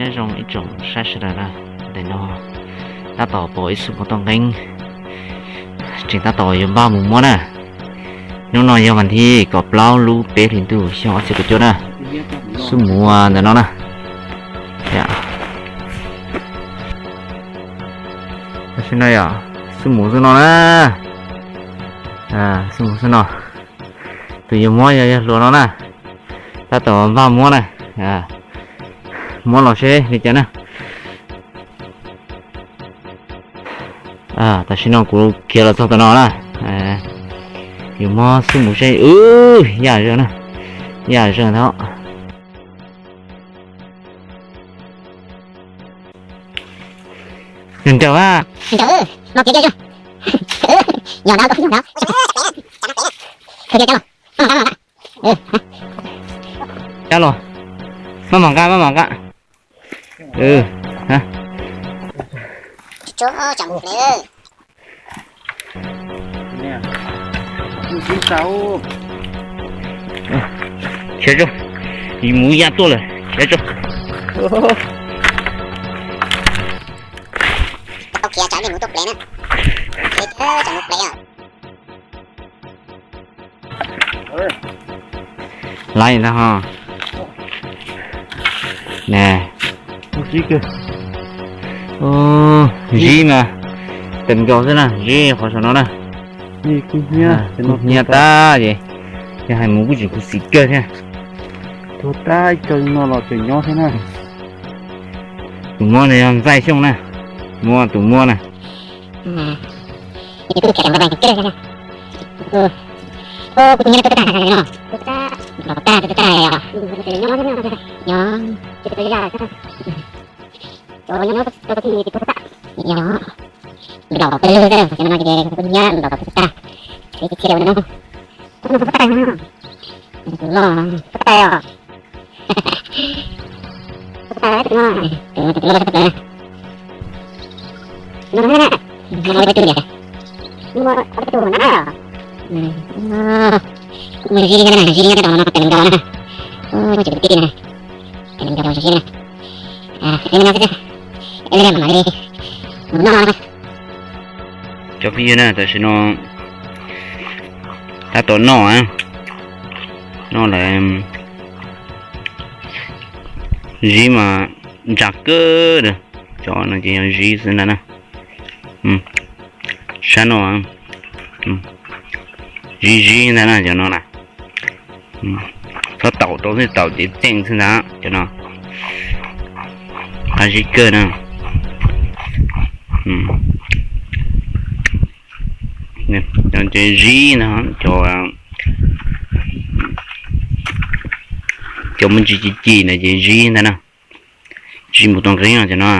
Nyob zoo ib tsoom saib sawv daws na, ntawm no tab tom pom ib xub mus toj nqeeb, tseem tab tom yuav npaj mus muab na. Hnub no yog vas thib kaum plaub lub peb hlis ntuj xyoo ob txhiab kaum cuaj na. Xub mus ntawm no na. Tam sim no yog xub mus xwb no na. Xub mus xwb no. Tus yuav muab yog yawg hluas no na. Tab tom npaj muab na. Muab los seb li cas na. Tam sim no kuv khiav los txog tom no na. Yuav muab xub mus seb. Yaj zawg na. Yaj zawg ntag. Nws nrawm a. Cab los. Maj mam nqa, maj mam nqa. Khiav tso, mus ya tuaj lawm, khiav tso. Tau khiav tsam li mus tuaj plev na. Khiav tsam mus plev. Laib ntag ho. Zib mas, teem nkaus xwb na, zib qhov saum no na. Kuj hnyiab tag ces, yog hais mus kuj tseem khuv xim kawg thiab. Tus muab no yog Ntxaij Xyooj na, muab tus muab na. Cov phooj ywg na, tam sim no tab tom noj, noj lawm. Zib mas ntsa kawg, cov no ces yog zib xwb ntag na. Sab no zib zib ntag na cov no na. Txhob taum tau xwb, taum ces txeej xwb ntag cov no. Qab zib kawg na. Cov zib ntag, cov, cov muaj ntsis ci ci ntawd ces zib ntag na. Zib mus tau nqeeb cov no.